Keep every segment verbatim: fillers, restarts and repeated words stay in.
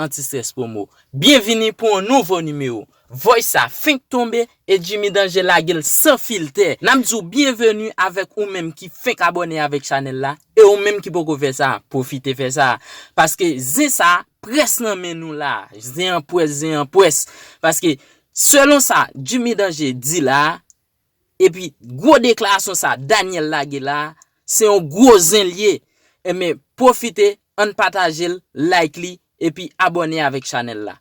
Anti-Stress Promo. Byenvini pou yon nouvo nimewo. Voice sa fenk tonbe e Jimmy Danger lage l san filtè. N ap di w byenveni avèk ou menm ki fenk abòne avèk chanèl la e ou menm ki poko fè sa, pwofite fè sa. Paske zen sa près nan men nou la. Zen an près, zen an près. Paske selon sa Jimmy Danger di la, epi gwo deklarasyon sa Daniel lage la, se yon gwo zen l ye. Enben, pwofite, ann pataje l, like li, epi abòne avèk chanèl la.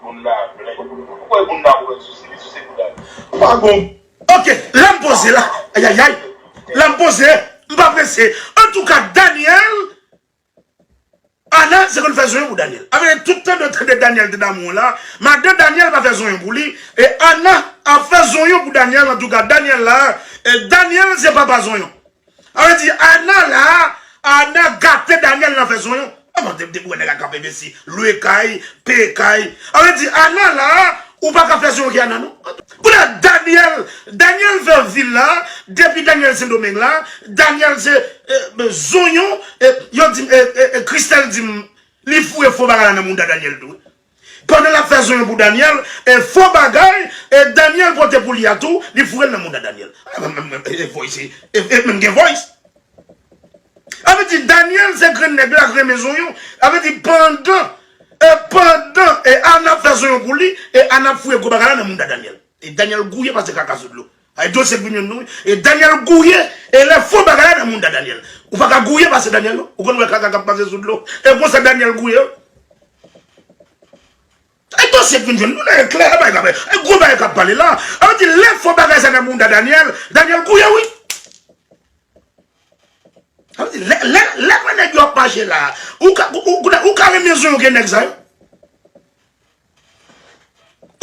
Moun la blen. Ou kwè moun la blen sou si li sou se kou dal. Pa gon. Ok, la m poze la. Ayayay. La m poze. M pa prese. Antouka, Daniel, Ana se konn fè zonyon pou Daniel. Avè tout tan de tande Daniel te damou la, madan Daniel pa fè zonyon pou li, e Ana ap fè zonyon pou Daniel, antouka Daniel la, e Daniel se papa zonyon. Sa vle di Ana la, Ana gate Daniel nan fè zonyon. Avan te te wè nèg la kanpe mesi, lwe kay, peye kay. Sa vle di Ana la, ou pa ka fè zonyon ki Ana non. Kounye a Daniel, Daniel fè vil la, depi Daniel Sendomeng la, Daniel se eh, zonyon, eh, yo di m, eh, eh, eh, Christelle di m, li foure fo bagay la nan mouda Daniel tou. Pandan l ap fè zonyon pou Daniel, e fo bagay, e Daniel pote pou li a tou, li foure l nan mouda Daniel. E, e, e, voice, e, e, menm gen voice. Sa vle di Daniel se grenn nèg la k renmen zonyon. Sa vle di pandan, e pandan, e Ana ap fè zonyon pou li, e Ana ap foure gwo bagay la nan mouda Daniel. E Daniel gouye pase kaka sou dlo. Ay dosye k vin jwenn nou, wi. E Daniel gouye, e lè fo bagay la nan mouda Daniel. Ou pa ka gouye pase Daniel non. Ou konn wè kaka k ap pase sou dlo. E konsa Daniel gouye, wi. Ay dosye k vin jwenn nou la, e klè, e bagay k ap, e gwo bagay k ap pale la. Sa vle di lè fo bagay sa nan mouda Daniel, Daniel gouye, wi. Sa vle di lè, lè, lè mwen nèg yo ap mache la, ou ka, ou, ou, ou ka renmen zonyon ke nèg sa yo.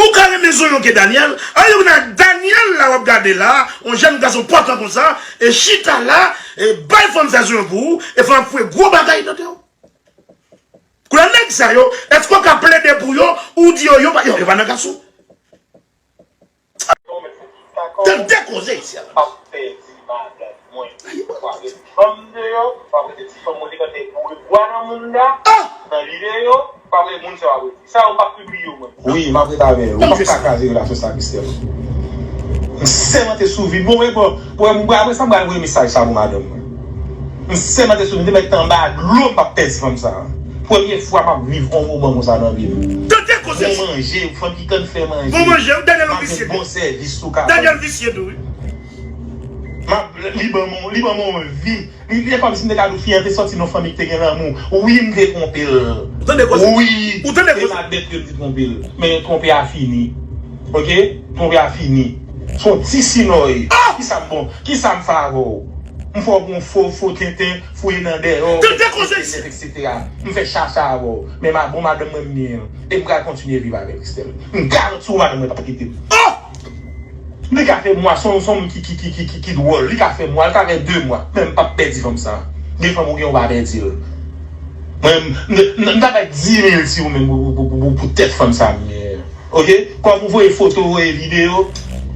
Ou ka renmen zonyon ke Daniel. Alò, yo nan Daniel la w ap gade la, yon jèn gason pòtan konsa, e chita la, e bay fanm sa zonyon pou ou, e fanm ap foure gwo bagay nan tè w. Kounye a nèg sa yo, èske w ka plede pou yo, ou di yo, yo pa, yo, yo pa nan gason. Tande koze isi a. Ap pèdi madanm mwen. Ayi, bon. W ap rete fanm deyò, w ap rete ti fanm ou te kante boure bwa nan mounda, nan videyo, w ap rete moun sa w ap rete. Sa yo p ap pibliye w mwen. Wi, m ap rete avè yo. Ou p ap ka kraze relasyon sa, Christelle. M sèmante sou vi m. Bon, men bon, pou mwen, apre sa, m pral voye mesaj sa pou madanm mwen. M sèmante sou vi m, m te mèt anba dlo, m p ap pèdi fanm sa. Premye fwa m ap viv yon moman konsa nan vi m. Tande koze. Bon manje, fanm ki konn fè manje. Bon manje, wi, Daniel, ou visye. M ap jwenn bon sèvis sou ka. Daniel visye tou, wi. M ap, li ban mwen, li ban mwen yon vi. Li, li kòmsi m te ka di w fi an te sòti nan fanmi ki te gen lanmou. Wi, m te twonpe l. Ou tande koze? Wi. Ou tande koze? E m ap bèt ke m te twonpe l. Men twonpe a fini. Ok? Twonpe a fini. Se yon ti sinòy. Ah! Kisa m bon? Kisa m fè avè w? M fè w pou yon fo, fo tenten, fouye nan dèyè w, tande koze isi. Etsetera. M fè chacha avè w. Men ma, bon madanm mwen m gen an. E m pral kontinye viv avè l, Christelle. M garanti w madanm mwen p ap kite m. Ah! Li ka fè mwa, se yon, se yon moun ki, ki, ki, ki, ki, ki dwòl. Li ka fè mwa, li ka fè de mwa. Men m p ap pèdi fanm sa. Gen fanm ou gen, ou pa pèdi l. Mwen, m, m, m, m ta bay di mil si ou menm pou, pou, pou, pou, pou tèt fanm sa m gen. Ok? Kòm ou voye foto, voye videyo,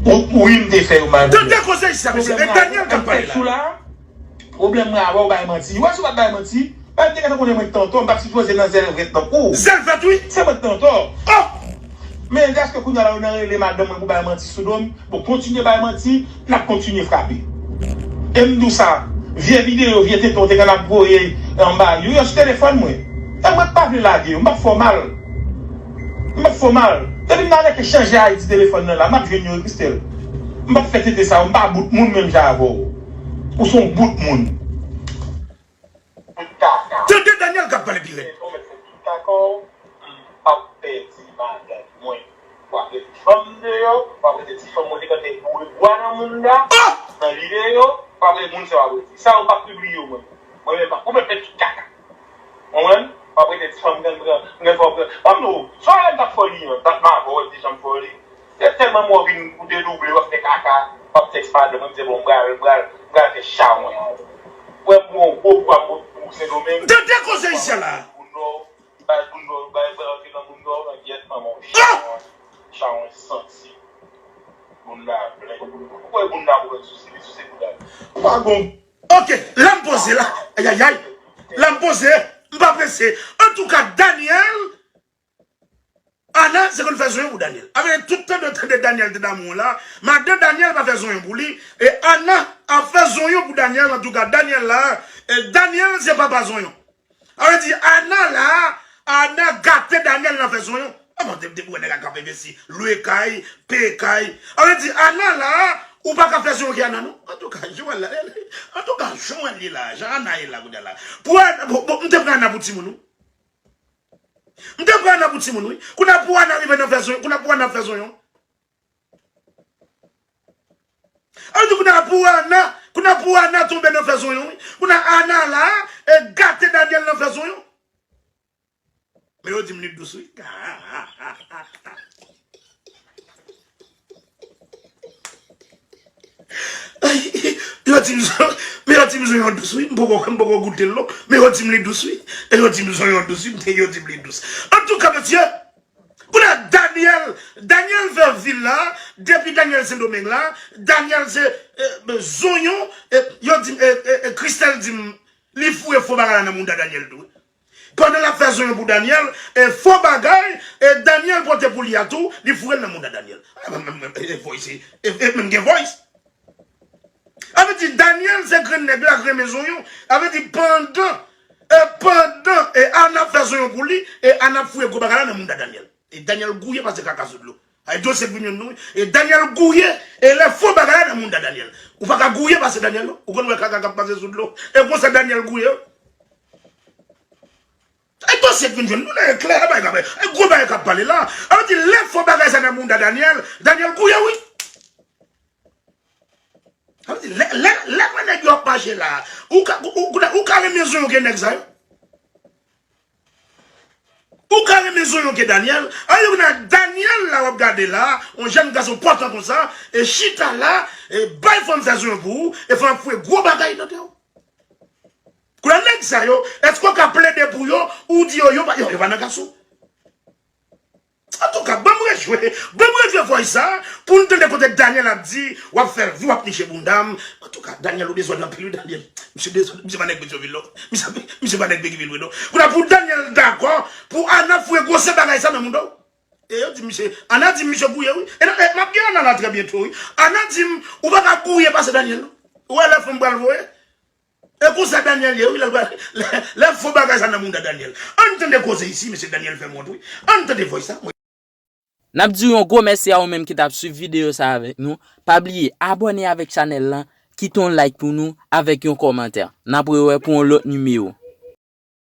ou, ou wi m te fè yo malonè. Tande koze isi a, mesye. E Daniel k ap pale la. Pwoblèm mwen avè w bay manti. Ou wè si w pa t bay manti, bay m te gentan konnen mwen t antò, m pa t sipoze nan zèl vèt tankou w. Zèl vèt, wi. Se mwen t antò. Oh! Men dèske kounye a la ou nan rele madanm mwen pou bay manti sou do m, bon, kontinye bay manti, n ap kontinye frape. E m di w sa, vye videyo, vye tenten w te konn ap voye anba yo, yo sou telefòn mwen. E mwen pa vle lage yo, m p ap fè w mal. M p ap fè w mal. Depi m nan rete chanje I D telefòn nan la, m ap jwenn yo, Christelle. M p ap fè tenten sa yo, m pa bout moun menm jan avè w. Ou se yon bout moun. Tande Daniel k ap pale pi rèd. Dakò, m p ap pèdi madanm mwen. W ap rete fanm deyò, w ap rete ti fanm ou te kante boure bwa nan mounda, nan videyo, w ap rete moun sa w ap rete. Sa yo p ap pibliye w mwen. Mwen menm, ou menm fè tout kaka. Konprann? W ap rete fanm grann pran, grann fò pran. Ban m di w, swa lè m t ap fò li an, dat m avè w, w ap di jan m fò li. Se tèlman mwen w vin ou dedouble, w ap fè kaka, w ap tèks madanm, mwen m di bon, m pral, m pral, m pral fè chawony. Wè m pran yon gwo pwa m pou Sendomeng. Tande koze isi a la. Pou nò, bay pou nò, bay, bay antre nan moun nò, nan gyèt manman w, chawony, chawony santi. Moun la plen. Ou kwè moun la pou fè souse, li souse pou dal. Pa gon. Ok, la m poze la. Ayayay. La m poze. M pa prese. Antouka, Daniel, Ana se konn fè zonyon pou Daniel. Avè tout tan de tande Daniel te damou la, madan Daniel pa fè zonyon pou li, e Ana ap fè zonyon pou Daniel. Antouka, Daniel la, e Daniel se papa zonyon. Sa vle di, Ana la, Ana gate Daniel nan fè zonyon. A bon, depi, depi w wè nèg la k ap envesti, lwe kay, peye kay. Sa vle di, Ana la, ou pa ka fè zonyon ki Ana, non. Antouka, jan w wè l la, antouka, jan w wè l ye la, jan Ana ye la, kounye a la. Pou Ana, bon, bon, m te pran Ana pou timoun, wi. M te pran Ana pou timoun, wi. Kounye a pou Ana rive nan fè zonyon, kounye a pou Ana fè zonyon. An di kounye a pou Ana, kounye a pou Ana tonbe nan fè zonyon, wi. Kounye a Ana la, e gate Daniel nan fè zonyon. Men yo di m li dous, wi. Ay, yo di m, men yo di m zonyon dous, wi. M poko, m poko goute l, non. Men yo di m li dous, wi. E yo di m zonyon dous, wi. Yo di m li dous. Antouka, mesye, kounye a Daniel, Daniel fè vil la, depi Daniel Sendomeng la, Daniel se, e, zonyon, e, yo di m, e, e, e, Christelle di m, li foure fo bagay la nan mouda Daniel tou, wi. Pandan l ap fè zonyon pou Daniel, e fo bagay, e Daniel pote pou li a tou, li foure l nan mouda Daniel. E, e, e, voice, e, e, menm gen voice. Sa vle di, Daniel se grenn nèg la k renmen zonyon. Sa vle di, pandan, e, pandan, e, Ana ap fè zonyon pou li, e Ana ap foure gwo bagay la nan mouda Daniel. E Daniel gouye pase kaka sou dlo. Ay, dosye k vin jwenn nou, wi. E Daniel gouye, e lè fo bagay la nan mouda Daniel. Ou pa ka gouye pase Daniel, non. Ou konn wè kaka k ap pase sou dlo. E konsa Daniel gouye, wi. E dosye k vin jwenn nou la, e klè, e bagay k ap, e gwo bagay k ap pale la. Sa vle di, lè fo bagay sa nan mouda Daniel, Daniel gouye, wi. Sa vle di, lè, lè, lè mwen nèg yo ap mache la, ou ka, ou, ou, ou ka renmen zonyon ke nèg sa yo. Ou ka renmen zonyon ke Daniel. Sa vle di, kounye a Daniel la w ap gade la, yon jèn gason pòtan konsa, e chita la, e bay fanm fè zonyon pou ou, e fanm ap foure gwo bagay nan tè w. Kounye a nèg sa yo, èske w ka plede pou yo, ou di yo, yo pa, yo, yo pa nan gason? Antouka, ban m rejwe, ban m rejwe voice sa, pou n tande kote Daniel ap di, w ap fè vi, w ap niche bounda m. Antouka, Daniel, ou dezòd anpil, wi, Daniel. Misye dezòd, misye pa nèg Petyonvil, non. Misye, misye pa nèg Petyonvil, non. Kounye a pou Daniel dakò, pou Ana foure gwosè bagay sa nan mouda w. E yo di misye, Ana di misye gouye, wi. E, e m ap gen Ana la trè byento, wi. Ana di m, ou pa ka gouye pase Daniel, non. Ou wè lè fanm pral voye? E konsa Daniel ye, wi, lè, lè, lè fo bagay sa nan mouda Daniel. Ann tande koze isi, mesye Daniel fè m wont, wi. Ann tande voice sa. N ap di w yon gwo mèsi a ou menm ki t ap swiv videyo sa avèk nou. Pa bliye abòne avèk chanèl lan, kite yon like pou nou avèk yon kòmantè. N ap rewè pou yon lòt nimewo.